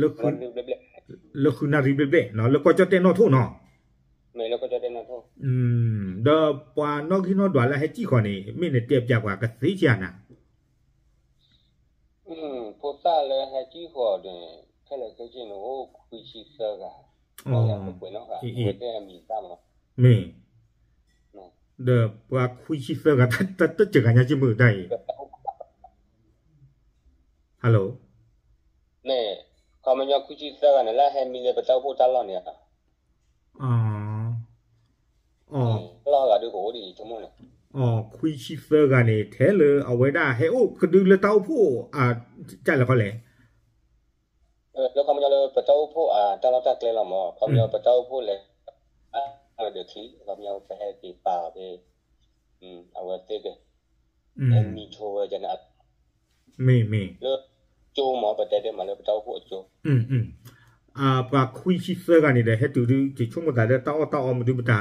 လၢ လၢဃုနၣ်ရံၣ်ဘျဲၣ်ဘျဲၣ်နီၤ လၢကီၢ်ကၠီၣ်တဲၣ်နီၣ်ထိၣ်နီၤ, ဒီးပှၤနီၣ်ဂံၢ်နီၣ်ဒွးလၢဟဲစံၣ်ဃီၤန့ၣ် မ့ၢ်နတဲပျးပှၤကသ့ဧါနၤ ဖိသၣ်လၢဟဲစံၣ်ဃီၤန့ၣ် ခဲလၢာ်ခဲဆ့န့ၣ် အိၣ်ခွံဆံသၢဂၤ, အ့ၣ်, မ့ၢ်, ဒီးပှၤခွံဆံသၢဂၤ တၢ်တစၢၤဂၤညါက့မုာ်တၢ်အံၤ, hello, ခီပညီခွံဆံသၢဂၤန့ၣ် လၢဟဲမံလၢပတၢ်အိၣ်ဖှိၣ်တၢ်လီၢ်န့ၣ်, အီ, လီၢ်ဂၤဒုကအိၣ်ဒ်အံၤဆိကမိၣ်န့ၣ်, အီ, ခွံဆံသၢဂၤန့ၣ် ထဲလၢအဝဲဒၣ်ဟဲအိၣ်ကဒုလၢတၢ်အိၣ်ဖှိၣ်အ, ကလဲၤခီလဲၣ်, လၢခီပညီလၢပတၢ်အိၣ်ဖှိၣ်အတၢ်လီၢ်တၢ်ကျဲလီၤမး, ခီပညီပတၢ်အိၣ်ဖှိၣ်လဲၤ, မၤဒၢးချံ ခီပညီပဟဲက့ၤပာ်အီၤဖဲ, အဝဲသ့ၣ်က, ဟဲမံဆိဝဲန့ၣ်, မ့ၢ်မ့ၢ်, လၢကၠိမး ပတဲတဲမးလၢပတၢ်အိၣ်ဖှိၣ်အကၠိ, ပှၤခွံဆံသၢဂၤန့ၣ်ဒီး ဟဲတုၤဒု ယဆိကမိၣ်သးလၢတၢ်အီၣ်တၢ်အီမနုၤမတၤ,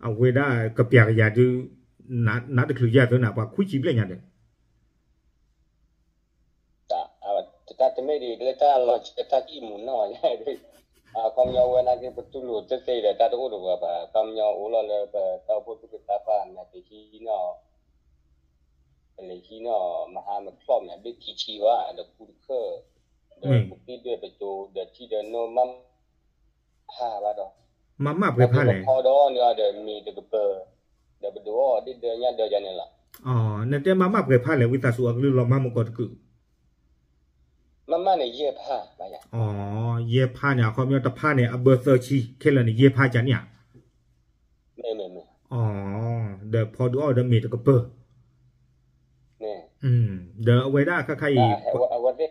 အဝဲဒၣ်ကပျးကယၤဒု, နးတချုးယၤသၢနၤ ပှၤခွံဆံဘျဲၣ်ညါဒီး တၢ်တမ့ၢ်ဒ်လၢတၢ်လီၤတၢ်ကံၣ်မူၤနီၢ်ယါ, အခီပညီဝဲနာ်က့ပတူၢ်လိာ်တသ့ဒီး တၢ်တအိၣ်ဒီးပှၤဘၣ်, အခီပညီအိၣ်လီၤလၢပတၢ်အိၣ်ဖှိၣ်သူၣ်က့သးပှၢ် နာ်က့ဟံးနီၢ်, ပလဲၤဟံးနီၢ် မဟါမချီၣ်မး ဘ့ၣ်ခံဆံဝဲ ဒီးခူတခၢၣ်, ဒီးပကံၣ်ဒွဲၣ်ပကၠိ ဒီးထံဒီးနိမး ဖးဘၣ်ဒီး, မၤမၣ်ပှဲၤဖးလဲၣ်, ဒီးပဖီဒီးန့ၣ်ဒီးမ့ၤတကပၢၤ, ဒီးပဒုးအီၣ်ဒ့ၣ်ဒၢညၣ်ဒၢယါန့ၣ်လီၤ, နတဲမၤမၣ်ပှဲၤဖးလဲၣ် ဝံသးစူၤ အကလုၢ်လီၤမၢ်မုၢ်ကီၢ်တကုာ်, မၤမၣ်န့ၣ်ယဲၢ်ဖး, ယဲၢ်ဖးန့ၣ် အခီပညီတဖးန့ၣ် အဘၢသၢဆံ ခဲလၢာ်န့ၣ် ယဲၢ်ဖးကန့ၣ်ဧါ, ဒီးဖီဒုးအီၣ်ဒီးမ့ၤတကပၢၤ, ဒီးအဝဲဒၣ်ခါခါအံၤ, ဒီ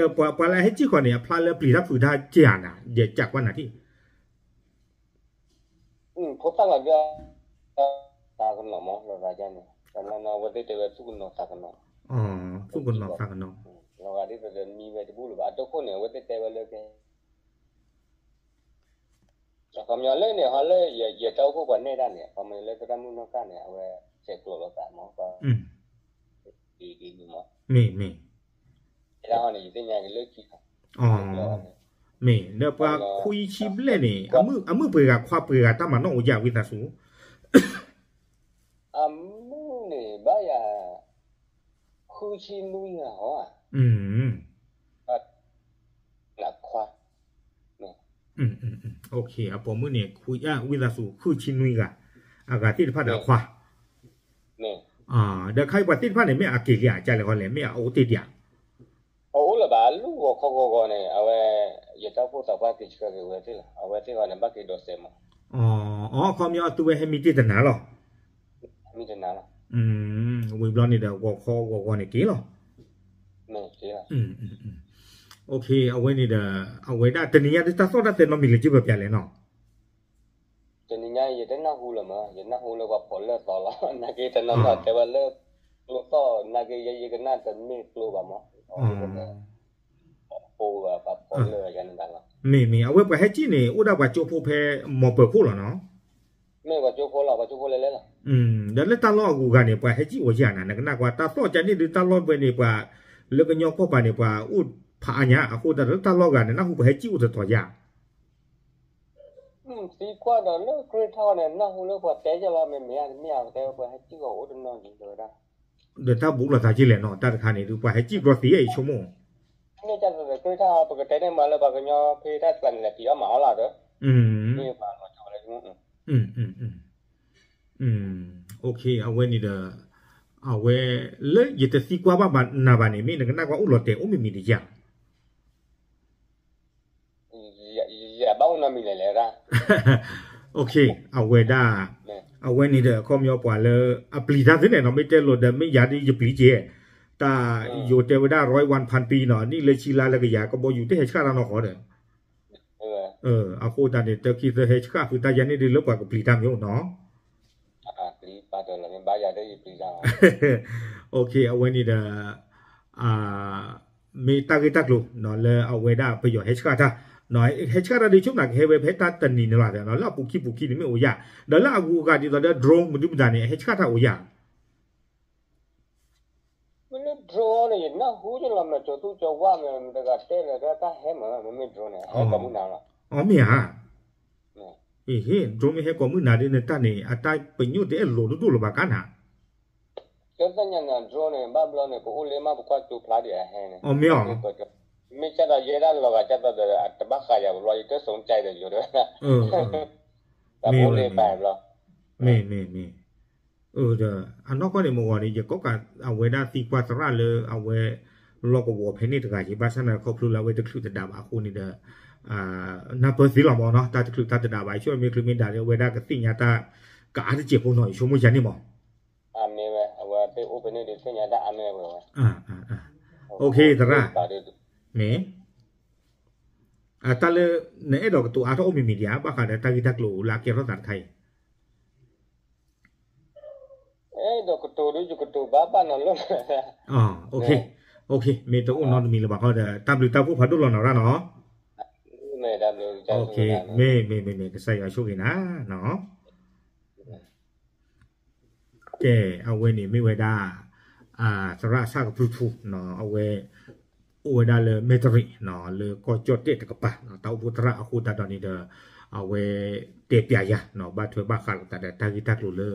းပှၤလၢအဟဲစံၣ်ဃီၤန့ၣ် အဖျါလၢပျံၤတၢ်ဖုးတၢ်ကဲဧါနၤ ယကကွၢ်နၤထံၣ်, ဖိသၣ်လီၤဒုး, သးကနီၤမး လီၤသးန့ၣ် တနီၤနီၤ အဝဲသ့ၣ်တဲဝဲသူၣ်ကနီၤသးကနီၤ, သူၣ်ကနီၤသးကနီၤ, လီၤဂာ်ဒ်သိးဒီးမံဝဲတဘူၣ်လၢၤဘၣ် အတိၢ်ခိၣ်န့ၣ် အဝဲသ့ၣ်တဲဝဲလၢကဲ အခီပညီလၢန့ၣ် ဟီလၢယတၢ်အိၣ်ဖှိၣ်ပှၤနဲၣ်တၢ်န့ၣ် အခီပညီလၢသရၣ်မုၣ်နီၢ်ကၢ်န့ၣ် အဝဲဆဲးကျိးလိာ်သးမး, ဒ်န့ၣ်မး, မ့ၢ်မ့ၢ်, တၢ်ဟီန့ၣ် ယသ့ၣ်ညါက့ၤလၢခံ, မ့ၢ် ဒီးပှၤခွံဆံဘျဲၣ်န့ၣ် အမုၣ်ပှဲၤဂၤခွါပှဲၤဂၤ တၢ်မၤနီၣ်အိၣ်ယၢ် ဝံသးစူၤ အမုၣ်န့ၣ် ဘၣ်ယၤ ဃုဆံနွံဂၤဟီ, ခွါ, အပိာ်မုၣ်န့ၣ် ဝံသးစူၤ ဃုဆံနွံဂၤ, အဂၤသ့ၣ်တဖၣ်ဒီးအခွါ, ဒီးခါအံၤပှၤသ့ၣ်တဖၣ်န့ၣ် မ့ၢ်အက့ၤလံဧါ ကလဲၤခီလဲၣ် မ့ၢ်အအိၣ်တ့ၢ်ဒံးဧါ, အအိၣ်လၢၤဘၣ် အလူၢ်ဂီၤခီဂီၤဂီၤန့ၣ် အဝဲ ယတၢ်အိၣ်ဖှိၣ်သးပှၢ်က့ၤဆှၢက့ၤဝဲသ့ၣ်လီၤ အဝဲသ့ၣ်ဂီၤန့ၣ် ဘၣ်က့ၤဒိးစဲးမး, အီ အခီပညီအသုဝဲဟဲမံတ့ၢ်တနၤလီၤ, မံတနၤလီၤ, ဝံၤဘျီန့ၣ်ဒီး ဂီၤခီဂီၤဂီၤန့ၣ်က့ၤလီၤ, အဝဲန့ၣ်ဒီး အဝဲဒၣ်တနံၤညါဒ်တၢ်သီၣ်တၢ်သဲနီတမံၤလၢၤက့ၤပပျဲလဲၣ်နီၤ တနံၤညါယတနၢ်ဟူလၢၤမး ယနၢ်ဟူလၢပှၤဖီၣ်လၢၢ်သီလီၤ နာ်က့တနီၤနီၤတဲဝဲလၢ ကျိသီၣ် နာ်က့ယဲယကနၣ်တမ့ၢ်ကျိဘၣ်မး, ပှၤဖီၣ်လၢၢ်ယၤန့ၣ်လီၤ, မ့ၢ်မ့ၢ် အဝဲပှၤဟဲစံၣ်န့ၣ် အိၣ်ဒၣ်ပှၤကၠိဖိဖဲမီၤပၢၤခိၣ်လီၤနီၤ မ့ၢ်ပှၤကၠိဖိလီၤ ပှၤကၠိဖိလဲၤလဲၤလီၤ, ဒီးလၢတၢ်လီၢ်အဂုၤအဂၤန့ၣ် ပှၤဟဲစံၣ်အီၤယၤနၤ နကနၣ်ကွၢ် တၢ်သီၣ်ကန့ၣ်ဒုးတၢ်လီၢ်ဝဲန့ၣ် ပှၤလၢကညီကီၢ်ပၤန့ၣ် ပှၤအိၣ်ဖးအါညါ အဃိသတးဒီးလၢတၢ်လီၢ်ဂၤန့ၣ် နၢ်ဟူပှၤဟဲစံၣ်အိၣ်တတီၤယၤ သံကွၢ်ဒီးလၢကြ့ထီၣ်န့ၣ် နၢ်ဟူလၢပှၤတဲယလီၤ မ့မ့ၢ်အတမ့ၢ်အကတဲဝဲ ပှၤဟဲစံၣ်ကီးအိၣ်တနီၤန့ၣ်တဝဲဒၣ်, ဒီးတၢ်ဘူးလိာ်သးက့လဲၣ်နီၤ တၢ်တခါန့ၣ်ဒုး ပှၤဟဲစံၣ်ကြီသ့အံၤဆိကမိၣ်, မ့ၢ်ကၢ်သးကြ့ထီၣ် ပကတဲန့ၢ်မးလၢပှၤကညီဖဲတၢ်ကျးန့ၣ်လဲၤဖံးအီၣ်မၤအီၣ်လီၤဒီး, မ့ၢ်ပှၤလီၤကီဝဲလၢ, အဝဲန့ၣ်ဒီး, အဝဲ, လၢယတသံကွၢ်ဘၣ်နၤဘၣ်န့ၣ် မ့ၢ်နကနၣ်ကွၢ်အိၣ်လီၤတဲာ်အိၣ်မ့ၢ်မ့ၢ်တယၤ ယဘၣ်အိၣ်နီတမံၤလဲၣ်လဲၣ်, အဝဲဒၣ်, အဝဲန့ၣ်ဒီး အခီပညီပှၤလၢ အပျံၤတၢ်သ့န့ၣ်နီၤ မ့ၢ်တဲလိာ်ဒီးမ့ၢ်ယၤဒ်ယပျံၤက့ၤ, တၢ်ယိၤတဲဝဲဒၣ် ร้อยวันพันปี နီၤ နံၣ်လၢဆံလါလၢကယၤ ကဘီယူၤတဟဲဆှၣ်တၢ်နီၢ်ဃီဒီး, အဃိသတးန့ၣ် တခံသၢဟဲဆှၣ်သုတၢ်ယၤန့ၣ်ဒ်လၢပှၤကပျံၤတၢ်မ့ၢ်အိၣ်နီၤ အဝဲန့ၣ်ဒီး, မ့ၢ်တၢ်ဂ့ၢ်တၢ်ကျိၤ လၢအဝဲဒၣ်ပယီၤဟဲဆှၣ်တၢ်, ဟဲဆှၣ်တၢ်ဒ်ဆိကမိၣ်ကဟဲဝဲဖဲတၢ်တနံၤန့ၣ်လီၤ, လၢအပူၤခံပူၤခံန့ၣ်မ့ၢ်အိၣ်ယၤ, ဒီးလၢအဂုၤအဂၤဒ်သိးဒီး drone မနုၤမတၤန့ၣ် ဟဲဆှၣ်တၢ်အိၣ်ယၤ, နၢ်ဟူလီၤ မ့ၢ်ကၠီၤသူကၠီၤဝါ မ့ၢ်တဂၤတဲလၢတၢ်ဟဲမ့ၢ် မ့မ့ၢ် drone န့ၣ် ဟဲကိးမုၢ်နၤလီၤ. အမ့ၢ်ဧါ. ဟ့ၣ် drone မ့ၢ်ဟဲကိးမုၢ်နၤဒ်န့ၣ်တၢ်န့ၣ် အတၢ်ပညိၣ်တအဲၣ်လိၤဒိၣ်ဒိၣ်လၢၤဘၣ်ကါနၤ. ကသ့ၣ်ညါန့ၣ် drone န့ၣ် ဘၣ်ဘျီန့ၣ် ပအိၣ်လၢမး ပကွၢ်ကၠိဖျါဒံးအဟဲန့ၣ်. အမ့ၢ်ဧါ. မ့ၢ်ကၢ်ဒီးယဲဒၣ်လီၤဂာ်ကၢ်ဒီး အတဘၣ်ဃးယၤဘျီ ယတစုံကြိုက်ဒီးယိၤဒီး မ့ၢ်ဝဲ မ့ၢ် မ့ၢ် မ့ၢ် ဒီးအနီၢ်ကီၢ်န့ၣ် မ့ၢ်ဂီၤန့ၣ် ယကိးကး အဝဲဒၣ်သံကွၢ်သရၣ်လၢအဝဲ လီၢ်ကဝီၤဖဲန့ၣ်တဂၤက့ၤ ဘၣ်ဆၣ်န့ၣ်ခီဖျိလၢအဝဲတချုးတဒးဘၣ်အဃိန့ၣ်ဒီး နၢ်ပၢၢ်သ့လီၤမ့ၢ်နီၤ တၢ်တချုးတၢ်တဒးဘၣ် ယဆိကမိၣ်မ့ၢ်ချုးမ့ၢ်ဒၣ်ဒီး အဝဲဒၣ်ကသ့ၣ်ညါတၢ် ကအါတစဲးဖိနီၤ ယဆိကမိၣ်ယၤန့ၣ်မ့ၢ် အမ့ၢ်ဝဲ အဝဲသ့ၣ်အိၣ်ဖဲန့ၣ်ဒီးသ့ၣ်ညါတၢ်အါမ့ၢ်ဝဲဝဲ OK သရၣ် မ့ၢ် တၢ်လၢ နအဲၣ်ဒိးကတိၤအါထီၣ်အိၣ်မံၤမံၤဒံးဧါ ဘၣ်ဃးဒီးတၢ်ဂ့ၢ်တၢ်ကျိၤလၢအကဲထီၣ်သးတခါအံၤ အဲၣ်ဒိးကတိၤဒ်ယကတိၤဘၣ်ဘၣ်နီၤလၢ OK မ့ၢ်တအိၣ်နီတမံၤလၢၤဘၣ်ဃီဒီး တၢ်ဘျုးတၢ်ဖှိၣ်ဖးဒိၣ်လီၤနီၤရၣ်နီၤ မ့ၢ် မ့ၢ် မ့ၢ် မ့ၢ် ကစၢ်ယွၤဆိၣ်ဂ့ၤနၤနီၤ ကဲ အဝဲန့ၣ်မ့ၢ်ဝဲဒၣ် သရၣ်ဆၣ်ကပြုၢ်ထူ အဝဲ အိၣ်ဝဲဒၣ်လၢမဲၢ်တရံး လၢကီၢ်ကၠီၣ်တဲၣ်တကပၤ တၢ်အိၣ်ဖှိၣ်သရၣ်အဃိသတးဒီးန့ၣ်ဒီး အဝဲတဲပျးယၤ ဘၣ်ထွဲဘၣ်ဃးလိာ်သးဒီးတၢ်ဂ့ၢ်တၢ်ကျိၤလၢ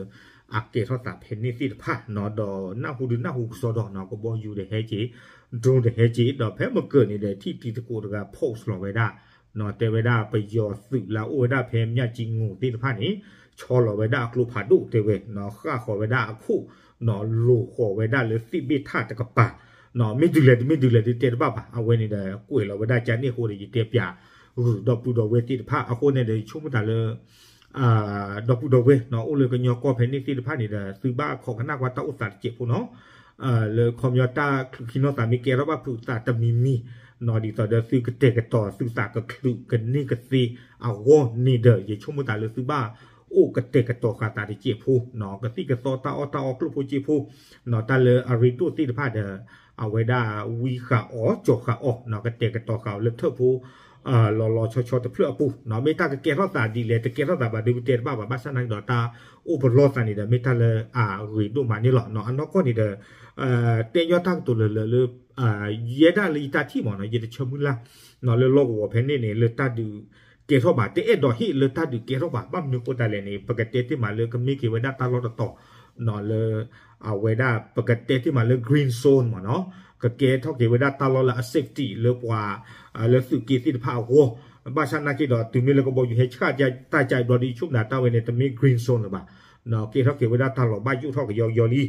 အကဲထီၣ်သးဖဲန့ၣ်သ့ၣ်တဖၣ် ဒီးနၢ်ဟူဒုးနၢ်ဟူကစီဒီး ကဘီယူၤတဟဲက့ၤ drone တဟဲက့ၤ ဒီးဖဲမကၢၢ်န့ၣ်ဒီး ထံၣ်တံၤသကိးတဂၤ post လီၤဝဲဒၣ် တဲဝဲဒၣ်ပယီၤသုးလၢအအိၣ်ဝဲဒၣ်ဖဲမၠၣ်ကၠံငူၤသ့ၣ်တဖၣ်န့ၣ် ဆီလီၤဝဲဒၣ်အကျိဖးဒိၣ်တဲဝဲ ဃၣ်ဃီၤဝဲဒၣ်အခိၣ် လိာ်ဃီၤဝဲဒၣ်လၢသ့ၣ်ဘ့ၣ်ထၣ်တကပၤ မ့ၢ်တုၤလဲၣ်တမ့ၢ်တုၤလဲၣ်ဒုးတဲတဘၣ်ဘၣ် အဝဲန့ၣ်ဒီးကွဲးလီၤဝဲဒၣ်ကန့ၣ်အဃိဒီး ယတဲပျးဂုာ်ဒီပုၢ်ဒီဝဲၢ်သ့ၣ်တဖၣ်အဃိန့ၣ်ဒီး ယဆိကမိၣ်တၢ်လၢ ဒီပုၢ်ဒီဝဲၢ် အိၣ်လၢကညီကီၢ်ဖဲန့ၣ်သ့ၣ်တဖၣ်န့ၣ်ဒီး သုဘၣ်ခိးကနၣ်ကွၢ်တၢ်အိၣ်သးတစဲးဖိနီၤ လၢခီပညီတၢ်ချုးခံနီၢ်သးမ့ၢ်ကဲထီၣ်ဘၣ်ဖုးသးတမံၤမံၤ ဒ်သိးဒီးသုကတဲာ်ကတီၤသုသးကချုးကန့ၢ်ကသ့အဂီၢ်န့ၣ်ဒီး ယဆိကမိၣ်တၢ်လၢသုဘၣ်အိၣ်ကတဲာ်ကတီၤဃာ်သးတစဲးဖိ ကသံၣ်ကသီတၢ်အီၣ်တၢ်အီကျိၣ်ဖိစ့ဖိ တၢ်လၢအရ့ဒိၣ်သ့ၣ်တဖၣ်ဒီး အဝဲဒၣ်ဝံဃာ်အီၤ ကၠီၤဃာ်အီၤ ကတဲာ်ကတီၤဃာ်အီၤလၢထၢၣ်ဖိ လီၤလီၤဆီဆီတဖျၢၣ်အပူၤ မ့ၢ်တၢ်ကကဲထီၣ်သးဒ်လဲၣ် တကဲထီၣ်သးဘၣ်ဒီးပတဲတဘၣ်ဘၣ် ဘၣ်ဆၣ်နာ်က့ဒီးတၢ်အိၣ်ပလီၢ်သးန့ၣ်ဒီး မ့ၢ်တၢ်လၢအဂ့ၤဒိၣ်မးန့ၣ်လီၤ. အနီၢ်ကီၢ်န့ၣ်ဒီး တဲညီတၢ်ကတိၤလၢလၢလၢ ယဲဒၣ်လၢယတၢ်ထံၣ်မ့ၢ်နီၤ ယတဆၢမုၢ်လၢ် လၢလီၢ်ကဝီၤဖဲန့ၣ်န့ၣ် လၢတၢ်ဒုးကဲထီၣ်ဘၣ် တအဲၣ်ဒိးဟ့ၣ်လၢတၢ်ဒုးကဲထီၣ်ဘၣ် ဘၣ်မနုၤအဃိသတးလဲၣ်န့ၣ် ပကတဲတ့ၢ်မးလၢကမ့ၢ်က့ၤဝဲဒၣ်တၢ်လီၢ်တတီၤ လၢ အဝဲဒၣ် ပကတဲတ့ၢ်မးလၢ green zone မ့ၢ်နီၤ ကကဲထီၣ်က့ၤဝဲဒၣ်တၢ်လီၢ်လၢအ safety လၢပှၤ လၢသုးက့သ့ၣ်တဖၣ်အဂီၢ် ဘၣ်ဆၣ်နာ်က့ဒီး တုၤမ့ၢ်လၢကဘီယူၤဟဲဆှၣ်တၢ်ကၠဲးဘျီဒီး ယဆိကမိၣ်တၢ်ဝဲန့ၣ် တမ့ၢ် green zone လၢၤဘၣ် ကဲထီၣ်က့ၤဝဲဒၣ်တၢ်လီၤဘၣ်ယိၣ်ထီၣ်ကယီကယီ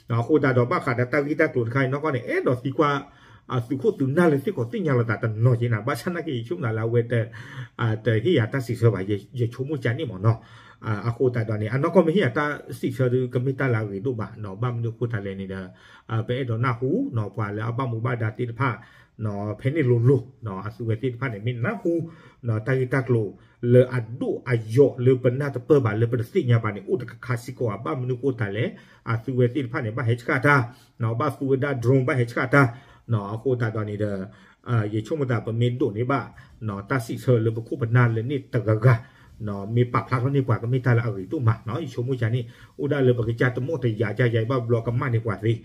လံ အဃိသတးဒီးဘၣ်ဃးဒီးတၢ်ဂ့ၢ်တၢ်ကျိၤတခါအံၤနီၢ်ကီၢ်န့ၣ် အဲၣ်ဒိးသံကွၢ် သုးခိၣ်သုးနၢ်လၢသ့ၣ်ကီးသ့ၣ်ညါလိာ်သးတနီၤက့ၤနၤ ဘၣ်ဆၣ်နာ်က့ ယဆိကမိၣ်လၢအဝဲ တဟ့ၣ်ယၤတၢ်စံးဆၢဘၣ် ယဆိကမိၣ်ကန့ၣ်မ့ၢ်နီၤ အဃိသတးဒီးန့ၣ် အနီၢ်ကီၢ်မ့ၢ်ဟ့ၣ်ယၤတၢ်စံးဆၢဒီး ကမ့ၢ်တၢ်လၢအဂ့ၤဒိၣ်ဘၣ် ဘၣ်မနုၤအဃိသတးလဲၣ်န့ၣ်ဒီး ပအဲၣ်ဒိးနၢ်ဟူ ပှၤလၢအဘၣ်မူဘၣ်ဒါသ့ၣ်တဖၣ် ဖဲန့ၣ်လိၤလိၤ အသုဝဲသ့ၣ်တဖၣ်န့ၣ် မ့ၢ်နၢ်ဟူ တၢ်ဂ့ၢ်တၢ်ကျိၤ လၢအဒိၣ်အယိာ်လၢပနၢ်တပၢၢ်ဘၣ်လၢပတသ့ၣ်ညါဘၣ်န့ၣ် အိၣ်တခါခါစ့ၢ်ကီးဧါ ဘၣ်မနုၤအဃိသတးလဲၣ် အသုဝဲသ့ၣ်တဖၣ်န့ၣ် ဘၣ်ဟဲဆှၣ်တၢ် ဘၣ်သူဝဲဒၣ် drone ဘၣ်ဟဲဆှၣ်တၢ် အဃိသတးဒီးန့ၣ်ဒီး ယဆိကမိၣ်သးပမ့ၢ်ဒိးန့ၢ်ဘၣ် တၢ်စံးဆၢလၢပခိၣ်ပနၢ်လၢန့ၣ်တဂၤဂၤ မ့ၢ်ပာ်ဖျါထီၣ်န့ၢ်ပှၤကမ့ၢ်တၢ်လၢအဂ့ၤဒိၣ်မး ယဆိကမိၣ်ကန့ၣ် အိၣ်ဒၣ်လၢပကစၢ်တမိၣ်တယာ် ကယၤဘၣ်ဘျီကမၣ်န့ၢ်ပှၤသ့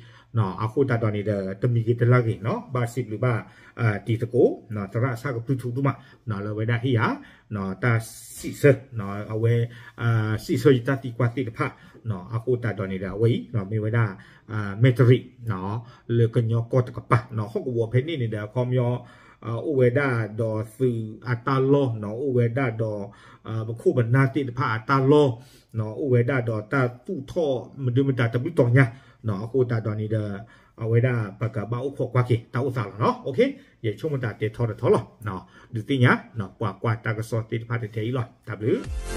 အဃိသတးဒီးန့ၣ်ဒီး တမံၤဂ့ၤတလါဂ့ၤနီၤ ဘၣ်စံးဘျုးဘၣ် တံၤသကိး သရၣ်ဆၣ်ကပြုၢ်ထူဒိၣ်မး လၢအဝဲဒၣ်ဟ့ၣ်ယၤ တၢ်စံးဆၢ အဝဲ စံးဆၢယတၢ်သံကွၢ်သ့ၣ်တဖၣ် အဃိသတးဒီးန့ၣ်ဒီး အဝဲအံၤ မ့ၢ်ဝဲဒၣ် မဲၢ်တရံး လၢကညီကီၢ်တကပၤ ဟီၣ်ကဝီၤဖဲန့ၣ်န့ၣ်ဒီး အခီပညီ အိၣ်ဝဲဒၣ်ဒီးသုးအတၢ်လီၢ် အိၣ်ဝဲဒၣ်ဒီး ပခိၣ်ပနၢ်သ့ၣ်တဖၣ်အတၢ်လီၢ် အိၣ်ဝဲဒၣ်ဒီးတၢ်သူၣ်ထီၣ်မဒုမတၤတဘျုးတီၤညါ အဃိသတးဒီးန့ၣ်ဒီး အဝဲဒၣ်ပကဘၣ်အိၣ်ခိးကွၢ်က့ၤတၢ်အိၣ်သးလီၤနီၤ ယဆိကမိၣ်တၢ်တဲထီတထီလီၤ ဒုးသ့ၣ်ညါ ပှၤကွၢ်တၢ်ကစီၣ်သ့ၣ်တဖၣ်တထဲအံၤလီၤ တၢ်ဘျုး